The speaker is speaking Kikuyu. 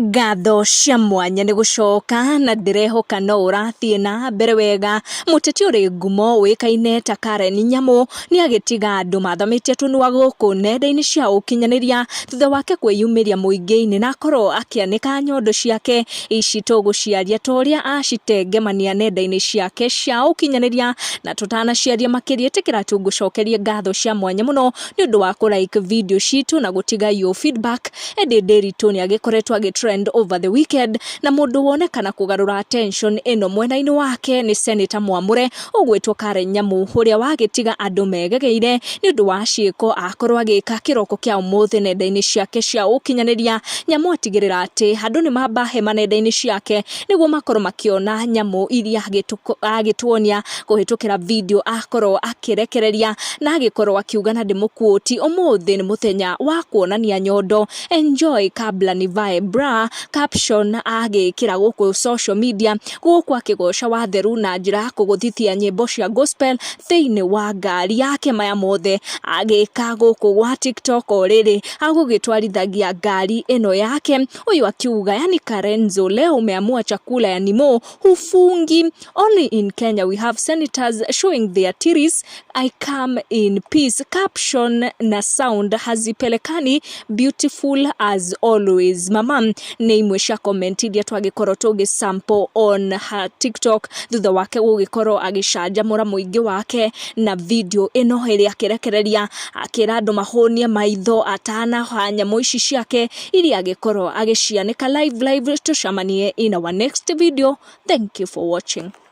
Ngatho cia mwanya nĩ gũcoka na ndĩrehoka no ũrathiĩ na mbere wega. Mũteti ũrĩ ngumo ũĩkaine ta Karen Nyamu nĩ agĩtiga andũ mathamĩtie tũnua gũkũ nenda-inĩ cia ũkinyanĩria thutha wake kwĩyumĩria mũingĩ-inĩ na akorwo akĩanĩka nyondo ciake. Ici tũgũciaria ta ũrĩa acitengemania nenda-inĩ ciake cia ũkinyanĩria, na tũtanaciaria makĩria ĩtĩkĩra tu ngũcokerie ngatho cia mwanya mũno nĩ ũndũ wa kũ like video citũ na gũtiga your feedback. Eddie Nderitu nĩ agĩkoretwo agĩ trend over the weekend na mũndũ wonekana kũgarũra attention ĩno mwena-inĩ wake nĩ Senator Mwamũre ũgwĩtwo Karen Nyamu, ũrĩa wagĩtiga andũ megegeire nĩ ũndũ wa ciĩko akorwo agĩka kĩroko kĩa ũmũthĩ nenda-inĩ ciake cia ũkinyanĩria. Nyamu atigĩrĩra atĩ andũ nĩ mamba hema nenda-inĩ ciake nĩguo makorwo makĩona nyamũ iria agĩtuonia kũhĩtũkĩra video akorwo akĩrekereria, na agĩkorwo akiuga na ndĩmũkuũti, "Ũmũthĩ nĩ mũthenya wa kuonania nyondo, enjoy kabla nivae bra." Caption agĩkĩra gũkũ social media gũkũ akĩgoca watheru na njĩra ya kũgũthithia nyĩmbo cia gospel thĩinĩ wa ngari yake. Maya mothe agĩka gũkũ gwa TikTok o rĩrĩ agũgĩtwarithagia ngari ĩno yake. Ũyũ akiuga, "Yani Karenzo, leo umeamua chakula ya Nimo hufungi. Only in Kenya we have senators showing their titties. I come in peace." Caption na sound hazipelekani. Beautiful as always, mama. Nĩ imwe cia comment iria twagĩkorwo tũgĩ sample on her TikTok thutha wake gũgĩkorwo agĩcanjamũra mũingĩ wake na video ĩno ĩrĩa akĩrekereria, akĩra andũ mahũnie maitho atanaha nyamũ ici ciake iria agĩkorwo agĩcianĩka live live. Tũcemanie in our next video. Thank you for watching.